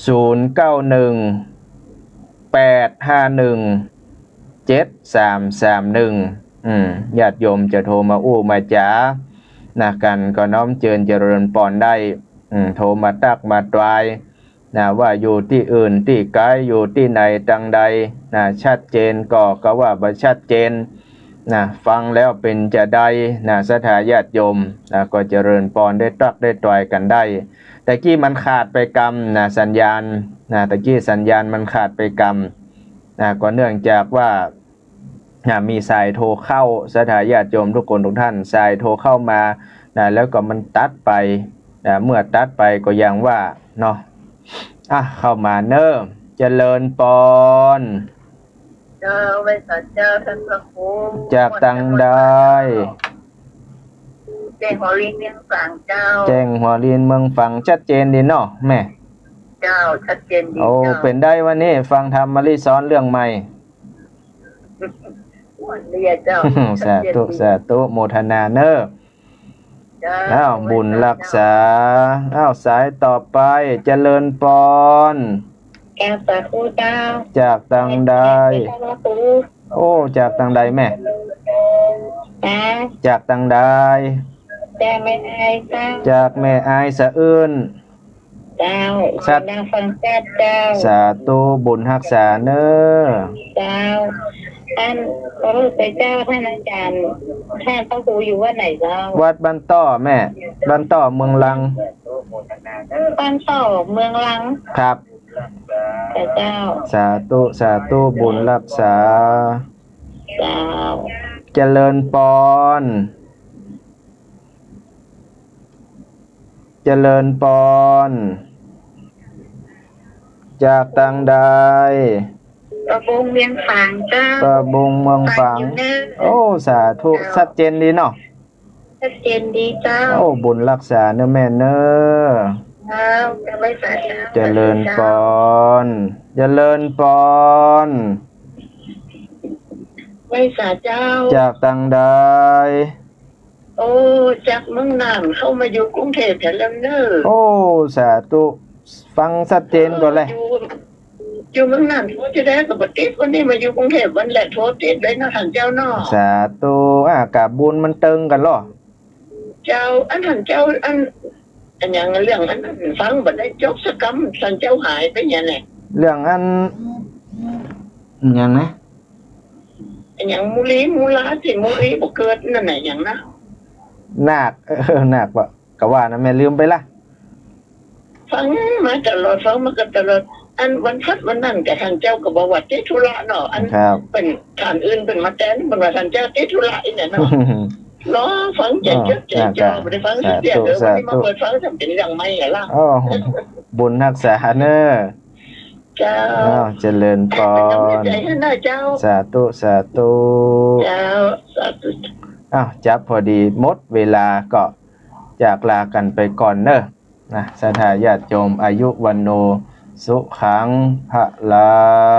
ศูนย์เก้าหนึ่งแปดห้าหนึ่งเจ็ดสามสามหนึ่ง อืม ญาติโยมจะโทรมาอู้มาจ๋านะกั๋น ก็น้อมเจิญเจริญปอนได้ อืม โทรมาตั๊กมาตวายนะ ว่าอยู่ตี้อื่นตี้ไก๋ อยู่ตี้ไหนตังใดนะ ชัดเจนก่อ ก็ว่าบ่ชัดเจนนะ ฟังแล้วเป๋นจาใดนะ ศรัทธาญาติโยมนะ ก็เจริญปอนได้ตั๊กได้ตวายกั๋นได้ ตะกี้มันขาดไปกำนะ สัญญาณนะ ตะกี้สัญญาณมันขาดไปกำนะ ก็เนื่องจากว่า นะ มีสายโทรเข้า ศรัทธาญาติโยมทุกคนทุกท่าน สายโทรเข้ามานะ แล้วก็มันตัดไปนะ เมื่อตัดไปก็อย่างว่าเนาะ อ่ะ เข้ามาเน่อ เจริญปอน เจ้า ไหว้สาเจ้าต้านพระครู จากตังใด แจ้งหัวลินเมืองฝางเจ้า แจ้งหัวลินเมืองฝาง ชัดเจนดีเนาะแม่ เจ้า ชัดเจนดี โอ้ เจ้า เป๋นใดวันนี้ฟังธรรมมะลิซ้อนเรื่องใหม่ ม่วนดีอะเจ้า สาธุ ชัดเจนดี สาธุ โมทนาเน่อ เจ้า อ้าว บุญรักษา อ้าว สายต่อไป เจริญปอน เจ้า สาธุเจ้า จากตังใด เจ้า สาธุ โอ้ จากตังใดแม่ ฮะ จากตังใด จากแม่อายเจ้า จากแม่อายสะอื้น เจ้า สัตว์ นางฟังแซดเจ้า สาธุ บุญฮักษาเน่อ เจ้า ต้านพระพุทธเจ้า ต้านอาจ๋ารย์ ต้านพระครูอยู่วัดไหนเจ้า วัดบ้านต้อแม่ บ้านต้อเมืองลัง บ้านต้อเมืองลัง ครับ เจ้า สาธุ สาธุ บุญฮักษา เจ้า เจริญปอน เจริญปอน จากตังใด ป้าบุงเมืองฝางเจ้า ป้าบุงเมืองฝาง ฟังอยู่เน่อ โอ้ สาธุ เจ้า ชัดเจนดีเนาะ ชัดเจนดีเจ้า โอ้ บุญฮักษาเน่อแม่เน่อ เจ้า เจ้า ไหว้สาเจ้า เจริญปอน เจริญปอน ไหว้สาเจ้า จากตังใด โอ้ จากเมืองน่านเข้ามาอยู่กรุงเทพฯแล้วเน่อ โอ้ สาธุ ฟังชัดเจนก่อเลย อยู่ อยู่เมืองน่านโทรจะได้ก็บ่ติด วันนี้มาอยู่กรุงเทพฯวันแรกโทรติดเลยเนาะต้านเจ้าเนาะ สาธุ อ่ะ กาบบุญมันเติงกั๋นลอ เจ้า อันต้านเจ้า อัน อันหยังเรื่องอันนั้นฟังบ่ได้จบสักกำ ต้านเจ้าหายไปหยังแหละ เรื่องอัน หยังนะ อันหยังมูลีมูลาตี้มูลีบ่เกิดนั่นน่ะ หยังนะ นาค เออ นาคบ่ ก็ว่านะแม่ ลืมไปละ ฟังมาตลอด ฟังมาก็ตลอด อันวันพัดวันนั้นก็ต้านเจ้าก็บอกว่าติดธุระเนาะ อัน ครับ เปิ้น ต้านอื่นเปิ้นมาแตน เปิ้นว่าต้านเจ้าติดธุระอี้แหละเนาะ รอฟังใจจดใจจ่อ อ๋อ บ่ได้ฟังเสียเด้อ สาธุ วันนี้มาเปิดฟัง สาธุ จำเป๋นอย่างใหม่อะล่ะ อ๋อ บุญฮักษาเน่อ เจ้า อ้าว เจริญปอน สาธุ สาธุ เจ้า สาธุ อ้าว จั๊บพอดีหมดเวลาก็จากลากั๋นไปก่อนเน่อ นะ ศรัทธาญาติโยม อายุ วัณโณ สุขัง พลัง